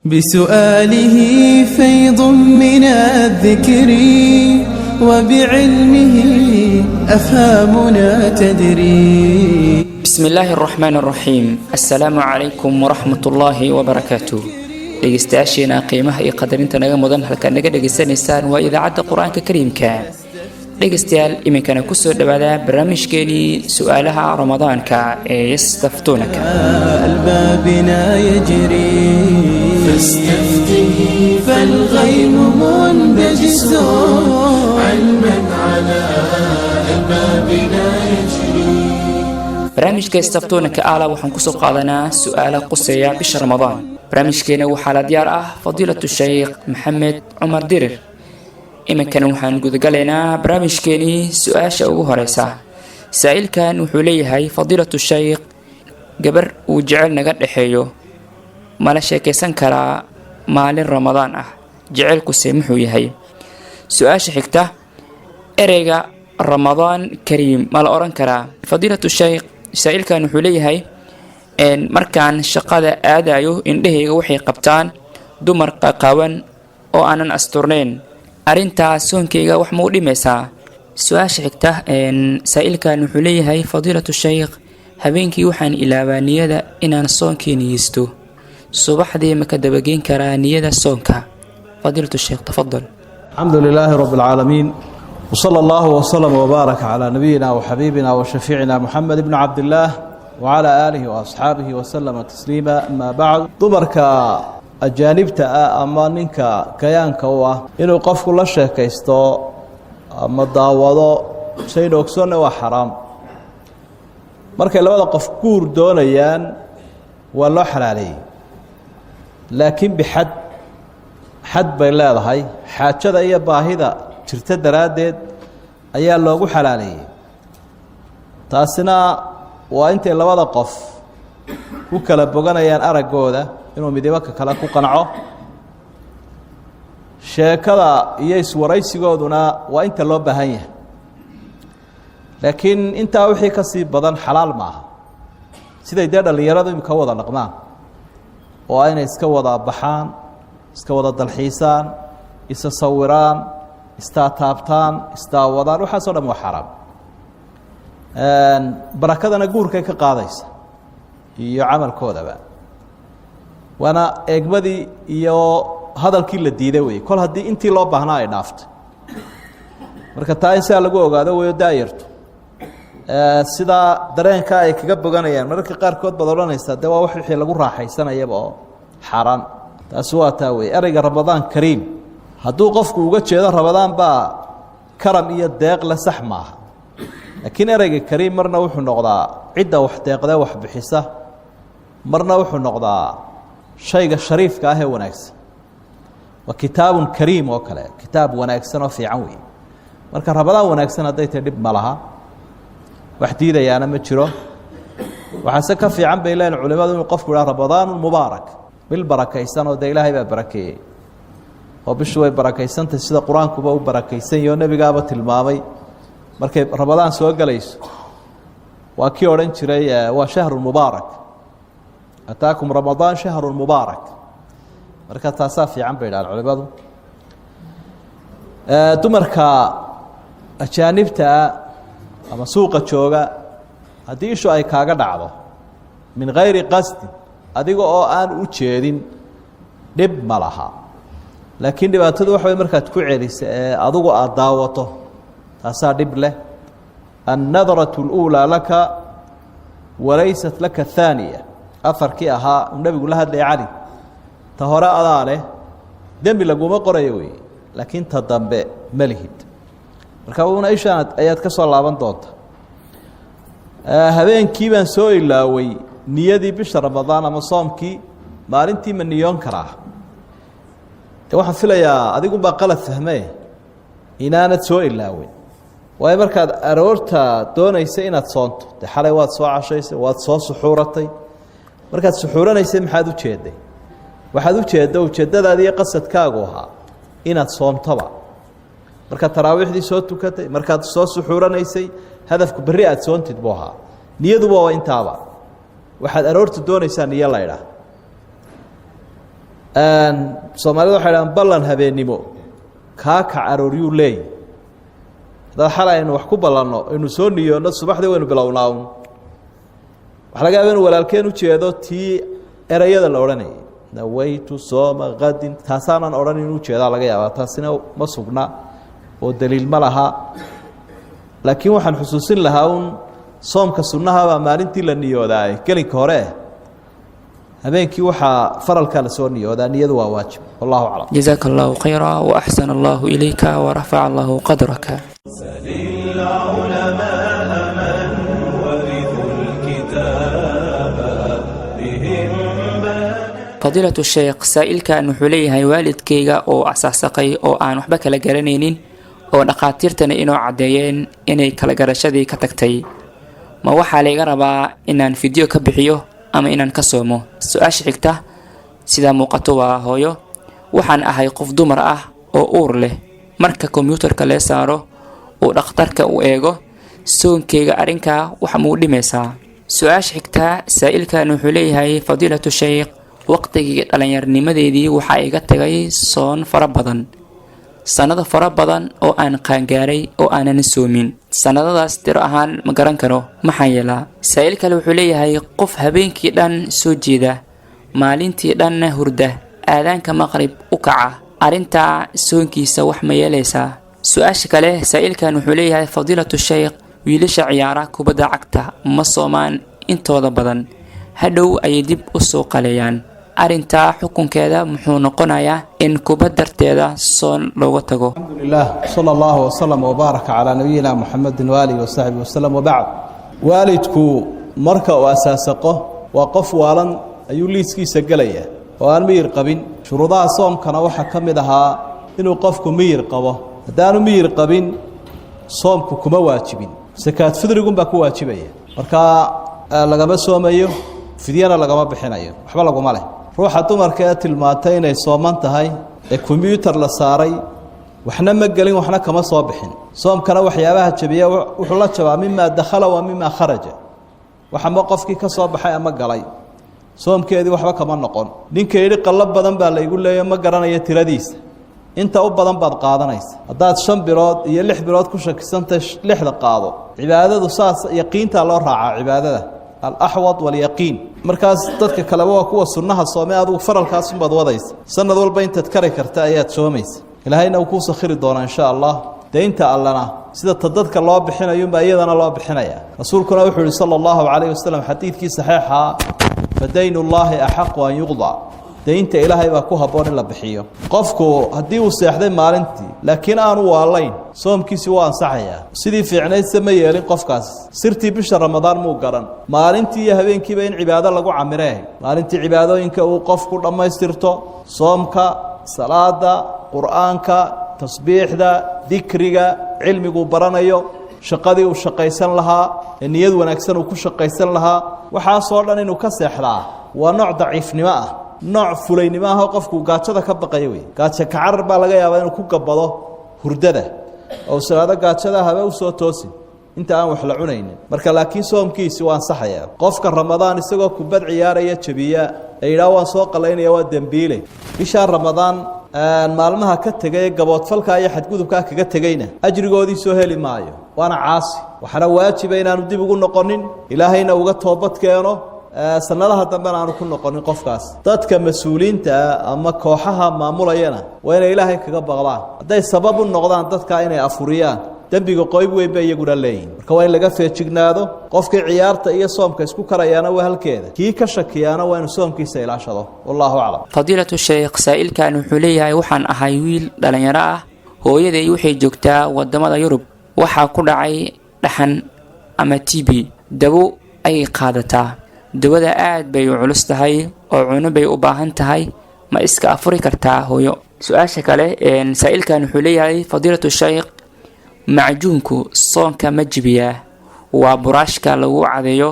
بسؤاله فيض من الذكر، وبعلمه أفهامنا تدري. Bismi illaahi araxmaan araxiim. Assalaamu calaykum waraxmat ullaahi wabarakaatu. Dhegeystayaasheena qiimaha iyo qadarinta naga mudan, halkaad naga dhegaysanaysaan waa Idaacadda Qur-aanka Kariimka. Dhegaystayaal, iminkana kusoo dhowaada barnaamijkeenii su-aalaha Ramadaanka ee Yastaftuunaka. ألبابنا يجري، فاستفته فالغيم منبجس، علما على ألبابنا يجري. Barnaamijka Yastaftuunaka ala waxaan kusoo qaadanaa su-aala quseeya bisha Ramadaan. Barnaamijkeena waxaa la diyaar ah Fadiilatu Sheykh Maxamed Cumar Dirir. Iminkana waxaan gudagalaynaa barnaamijkeenii. Su-aasha ugu horeysa, saa'ilkan wuxuu leeyahay: Fadiilatu Sheykh, gabar uu jecel naga dhexeeyo mala sheekaysan karaa maalin Ramadaan ah? Jecelkuse muxuu yahay? Su-aasha xigta: ereyga Ramadaan Kariim ma la odhan karaa? Fadiilatu Sheykh, saa'ilkan wuxuu leeyahay: markaan shaqada aadayo, indhahayga waxay qabtaan dumar qaqawan oo aanan asturnayn. Arrintaas soonkayga wax ma u dhimaysaa? Su-aasha xigta, saa'ilkan wuxuu leeyahay: Fadiilatu Sheykh, habeenkii waxaan ilaabaa niyada inaan soonkii niyeysto. Subaxdii ma ka dabageyn karaa niyada soonka? Fadiilatu Sheykh, tafadal. الحمد لله رب العالمين، وصلى الله وسلم وبارك على نبينا وحبيبنا وشفيعنا محمد بن عبد الله وعلى آله وأصحابه وسلم تسليما، أما بعد. Dumarka ajaanibta ah ama ninka gayaanka u ah inuu qofku la sheekaysto ama daawado, saynu ogsoonna, waa xaraam. Markay labada qof guur doonayaan waa loo xalaaleeyey, laakiin bixad, xad bay leedahay. Xaajada iyo baahida jirta daraaddeed ayaa loogu xalaaleeyey. Taasina waa intay labada qof ku kala boganayaan araggooda, inuu midibaka kale ku qanco. Sheekada iyo iswaraysigooduna waa inta loo baahan yahay, laakiin intaa wixii ka sii badan xalaal ma aha. Siday dee dhallinyaradu imika wada dhaqmaan oo inay iska wada baxaan, iska wada dalxiisaan, isa sawiraan, istaataabtaan, isdaawadaan, waxaasoo dhan waa xaaraam. Barakadana guurkay ka qaadaysa iyo camalkoodaba, waana eegmadii iyo hadalkii la diiday wey, kol haddii intii loo baahnaa ay dhaaftay. Marka taa in sidaa lagu ogaado wayo. Daayarto sidaa dareenka ay kaga boganayaan, mararka qaarkood baad odhanaysaa dee waa wax wixii lagu raaxaysanayaba oo xaaraan. Taasi waa taa wey. Ereyga Ramadaan Kariim hadduu qofku uga jeedo Ramadaan baa karam iyo deeq le, sax maaha. Laakiin ereyga kariim marna wuxuu noqdaa cidda wax deeqdee wax bixisa, marna wuxuu noqdaa shayga shariifka ah ee wanaagsan. Waa kitaabun kariim oo kale, kitaab wanaagsan oo fiican wey. Marka Ramadaan wanaagsan hadday tahay, dhib ma laha, wax diidayaana ma jiro. Waxaase ka fiican bay leeyihin culimadu inuu qofku idhaha Ramadaanu mubaarak, bil barakaysan, oo dee Ilaahay baa barakeeyey oo bishu way barakaysantahy, sida Qur-aankuba u barakaysan yaho. Nebigaaba tilmaamay markay Ramadaan soo gelayso, waa kii odhan jiray: "Waa shahru mubaarak, ataakum Ramadaan shahru mubaarak." Marka taasaa fiican bay idhahaan culimadu. Dumarka ajaanibtaa ama suuqa jooga haddii ishu ay kaaga dhacdo min gayri qasdin, adiga oo aan u jeedin, dhib ma laha. Laakiin dhibaatadu waxa way markaad ku celisa ee adigu aada daawato, taasaa dhib leh. النظرة الأولى لك وليست لك الثانية, aharkii ahaa uu nebigu la hadlaya Cali, ta hore adaa leh, dembi laguma qorayo wey, laakiin ta dambe ma lihid. Marka una ishaan ayaad ka soo laaban doonta. Habeenkii baan soo ilaaway niyadii bisha Ramadaan ama soomkii, maalintii ma niyoon karaa? De waxaan filayaa adigunbaa qalad fahme, inaanad soo ilaawin. Waayo, markaad aroorta doonaysa inaad soonto, dee xalay waad soo cashaysay, waad soo suxuuratay. Markaad suxuuranaysay maxaad ujeeday? Waxaad ujeedda, ujeeddadaadi iyo qasadkaagu ahaa inaad soomtoba. Markaad taraawiixdii soo tukatay, markaad soo suxuuranaysay, hadafku berri aad soontid buu ahaa. Niyaduba waa intaaba. Waxaad aroorta doonaysaa niyo laydhaah. Soomaalida waxay dhahaan ballan habeennimo kaakac arooryuu leey. Haddaad xalay aynu wax ku ballanno, aynu soo niyoonno, subaxdii waynu bilownaa un. Waxa laga yaaba inu walaalkeen ujeedo tii erayada la odhanayay, nawaytu sooma kadin, taasaanan odhan inu ujeedaa laga yaabaa. Taasina ma sugna oo daliil ma laha. Laakiin waxaan xusuusin lahaa un, soomka sunnahabaa maalintii la niyoodaay gelinka hore, habeenkii waxaa faralkaa lasoo niyoodaa. Niyadu waa waajib. Wallahu aclam. جزاك الله خيرا وأحسن الله إليك ورفع الله قدرك. سل العلماء من ورثوا الكتاب بهم بنى Fadiilatu sheekh, saa'ilkan wuxuu leeyahay: waalidkayga oo asaasaqay oo aan waxba kala garanaynin, oo dhakhaatiirtana inoo caddeeyeen inay kala garashadii ka tagtay, ma waxaa layga rabaa inaan fidyo ka bixiyo ama inaan ka soomo? Su-aasha xigta, sidaa muuqato waa hooyo: waxaan ahay qof dumar ah oo uur leh. Marka kombiyuutarka lee saaro uu dhakhtarka u eego soonkeyga, arrinkaa wax muu dhimaysaa? Su-aasha xigta, saa'ilkan wuxuu leeyahay: fadiilatu sheykh, waqtigii dhallinyarnimadeedii waxaa iga tagay soon fara badan, sannado fara badan oo aan qaangaaray oo aanan soomin. Sannadadaas tiro ahaan ma garan karo, maxaa yeelaa? Saa'il kale wuxuu leeyahay: qof habeenkii dhan soo jeeda, maalintii dhanna hurda, aadaanka maqrib u kaca, arrintaa soonkiisa wax ma yeelaysaa? Su-aasha kale, saa'ilkan wuxuu leeyahay: fadiilatu sheykh, wiilasha ciyaara kubadda cagta ma soomaan intooda badan, hadhow ayay dib u soo qaleeyaan. Arrintaa xukunkeeda muxuu noqonayaa in kubad darteeda soon looga tago? الحمد لله، صلى الله وسلم وبارك على نبينا محمد وآله وصحبه وسلم، وبعد. Waalidku marka uu asaasaqo waa qof waalan ayuu liiskiisa gelaya oo aan miyir qabin. Shuruudaha soomkana waxaa ka mid ahaa inuu qofku miyir qabo. Haddaanu miyir qabin, soomku kuma waajibin, sakaad fidrigunbaa ku waajibaya. Markaa lagama soomayo, fidyana lagama bixinayo, waxba laguma leh. Ruuxa dumarka ee tilmaantay inay sooman tahay ee kombyuutar la saaray, waxna ma gelin, waxna kama soo bixin. Soomkana waxyaabaha jabiya wuxuu la jabaa مما دخل ومما خرج, wax ama qofkii ka soo baxay ama galay, soomkeedii waxba kama noqon. Ninka yidhi qallo badan baa laygu leeyo, ma garanayo tiradiisa, inta u badan baad qaadanaysa. Haddaad 5 bilood iyo 6 bilood ku shakisantay, lixda qaado. Cibaadadu saas yaqiintaa loo raacaa, cibaadada الأحوط واليقين. Markaas dadka kaleba waa kuwa sunnaha soome, adigu faralkaasunbaad wadaysa. Sanad walba intaad kari karta ayaad soomaysa, Ilaahayna uu kuu sakhiri doonaa insha Allah. Deynta allana sida ta dadka loo bixinayunbaa iyadana loo bixinaya. Rasuulkuna wuxuu yihi صلى الله عليه وسلم xadiidkii saxiixa: فدين الله أحق أن يقضى. Deynta Ilaahay baa ku habboon in la bixiyo. Qofku haddii uu seexday maalintii laakiin aanu waalayn, soomkiisi wuu ansaxayaa. Sidii fiicnaydse ma yeelin qofkaas. Sirtii bisha Ramadaan muu garan, maalintii iyo habeenkiiba in cibaado lagu camiree. Maalintii cibaadooyinka uu qofku dhammaystirto, soomka, salaada, qur-aanka, tasbiixda, dikriga, cilmiguu baranayo, shaqadii uu shaqaysan lahaa ee niyad wanaagsan uu ku shaqaysan lahaa, waxaasoo dhan inuu ka seexdaa waa nooc daciifnimo ah, nooc fulaynimo ah oo qofku gaajada ka baqaya wey. Gaajo kacarar baa laga yaabaa inuu ku gabado hurdada oo salaado gaajada habe usoo toosin inta aan wax la cunaynin. Marka laakiin soomkiisi waa ansaxaya. Qofka Ramadaan isagoo kubad ciyaaraya jabiya ee yidhaha waan soo qalaynaya, waa dembiile. Bishaa Ramadaan maalmaha ka tegay ee gaboodfalkaa iyo xadgudubkaa kaga tegeyna, ajrigoodii soo heli maayo, waana caasi. Waxaana waajiba inaanu dib ugu noqonin, Ilaahayna uga toobad keeno, sanadaha dambena aanu ku noqonin qofkaas. Dadka mas-uuliyiinta ama kooxaha maamulayana waa inay Ilaahay kaga baqdaan. Hadday sabab u noqdaan dadka inay afuriyaan, dembiga qoyb weyn bay iyaguna leeyihin. Marka waa in laga feejignaado. Qofkii ciyaarta iyo soomka isku karayaana waa halkeeda, kii ka shakiyaana waa inuu soomkiisa ilaashado. Wallahu aclam. Fadiilatu sheekh, saa'ilkan wuxuu leeyahay: waxaan ahay wiil dhallinyaro ah, hooyaday waxay joogtaa wadamada Yurub. Waxaa ku dhacay dhaxan ama TB, dawo ayay qaadataa. Dawada aad bay u culus tahay oo cuno bay u baahan tahay. Ma iska afuri kartaa hooyo? Su-aasha kale, saa'ilkan wuxuu leeyahay: fadiilatu sheekh, macjuunku soonka ma jibiyaa? Waa buraashka lagu cadeeyo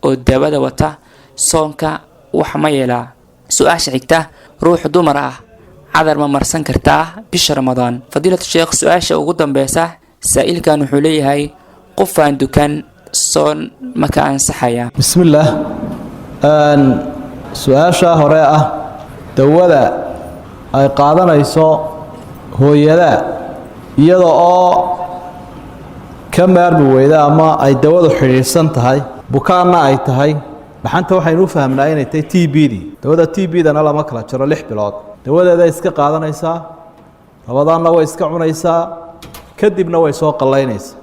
oo dawada wata, soonka wax ma yeelaa? Su-aasha xigta: ruux dumar ah cadar ma marsan kartaa bisha Ramadaan? Fadiilatu sheekh, su-aasha ugu dambeysa, saa'ilkan wuxuu leeyahay: qofaan dukan soon ma ka ansaxaya? Bismillaah. Su-aashaa hore ah dawada Ay qaadanayso hooyadaa iyada oo ka maarmi weyda ama ay dawadu xidhiidhsan tahay, bukaanna ay tahay. Dhaxanta waxaynu u fahmnaa inay tahay TB dii. Dawada TB dana lama kala jaro 6 bilood. Dawadeeday iska qaadanaysaa, Ramadaanna way iska cunaysaa, kadibna way soo qallaynaysaa.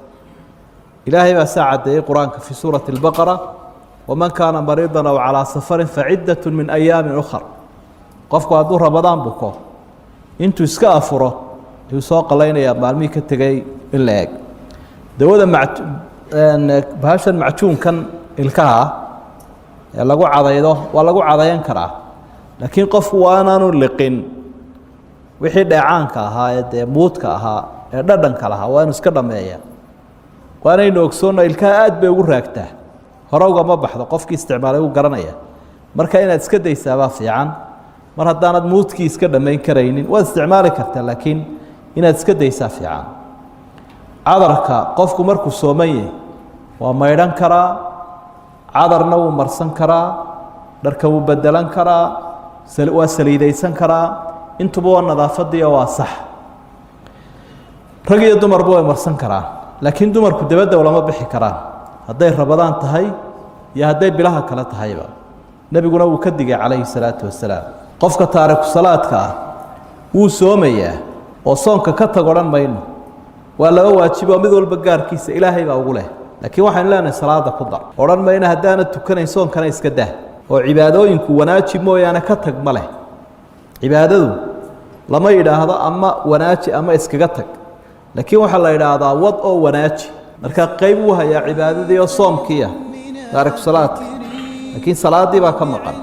Ilaahay baa saa caddeeyey Qur-aanka في سورة البقرة: ومن كان مريضا أو على سفر فعدة من أيام أخر. Qofku hadduu Ramadaan buko, intuu iska afuro ayuu soo qallaynayaa maalmihii ka tegay in la eg. Dawada bahashan macjuunkan ilkaha ee lagu cadaydo waa lagu cadayan karaa, laakiin qofku waa inaanu liqin wixii dheecaanka ahaa ee dee muudka ahaa ee dhadhanka lahaa, waa inu iska dhameeya. Waanaynu ogsoonna ilkaha aad bay ugu raagtaa, hore ugama baxdo. Qofkii isticmaalay uu garanaya. Marka inaad iska daysaabaa fiican. Mar haddaanad muudkii iska dhammayn karaynin, waad isticmaali kartaa, laakiin inaad iska daysaa fiican. Cadarka qofku markuu sooman yahay waa maydhan karaa, cadarna wuu marsan karaa, dharka wuu bedelan karaa, waa saliidaysan karaa. Intuba waa nadaafadiiyo waa sax. Rag iyo dumarba way marsan karaan, laakiin dumarku debadda lama bixi karaan hadday Ramadaan tahay iyo hadday bilaha kale tahayba. Nebiguna wuu ka digay calayhi salaatu wasalaam. Qofka taariku salaadka ah wuu soomayaa oo soonka ka tag odhan mayno. Waa laba waajib oo mid walba gaarkiisa Ilaahay baa ugu leh, laakiin waxaynu leenahay salaada ku dar. Odhan mayno haddaanad tukanayn soonkana iska dah. Oo cibaadooyinku wanaaji mooyaane ka tag ma leh. Cibaadadu lama yidhaahdo ama wanaaji ama iskaga tag, laakiin waxaa la yidhaahdaa wad oo wanaaji. Marka qeyb wuu hayaa cibaadadii oo soomkiia taariku salaadka, laakiin salaadii baa ka maqan.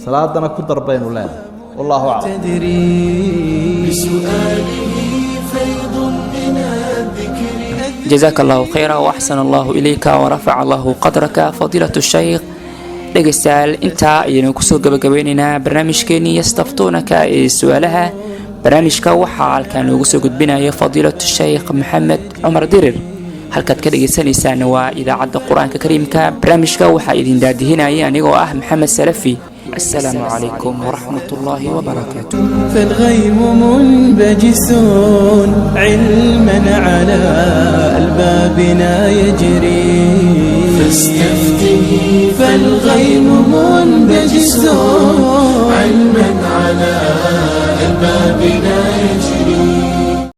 Salaadana ku dar baynu leenahay. Wallahu aclam. تدري بسؤاله فيض من الذكر. جزاك الله خيرا وأحسن الله إليك ورفع الله قدرك فضيلة الشيخ. Dhegaystayaal, intaa ayaynu kusoo gabagabeynaynaa barnaamijkeenii Yastaftuunaka ee su-aalaha. Barnaamijka waxaa halkaan noogu soo gudbinaya fadiilatu Sheykh Maxamed Cumar Dirir. Halkaad ka dhegaysanaysaana waa Idaacadda Qur-aanka Kariimka. Barnaamijka waxaa idin daadihinaya anigoo ah Maxamed Salafi. Asalaamu calaykum waraxmat ullaahi wabarakaatu. فالغيم منبجس علما على ألبابنا يجري، فاستفته. فالغيم منبجس علما على ألبابنا.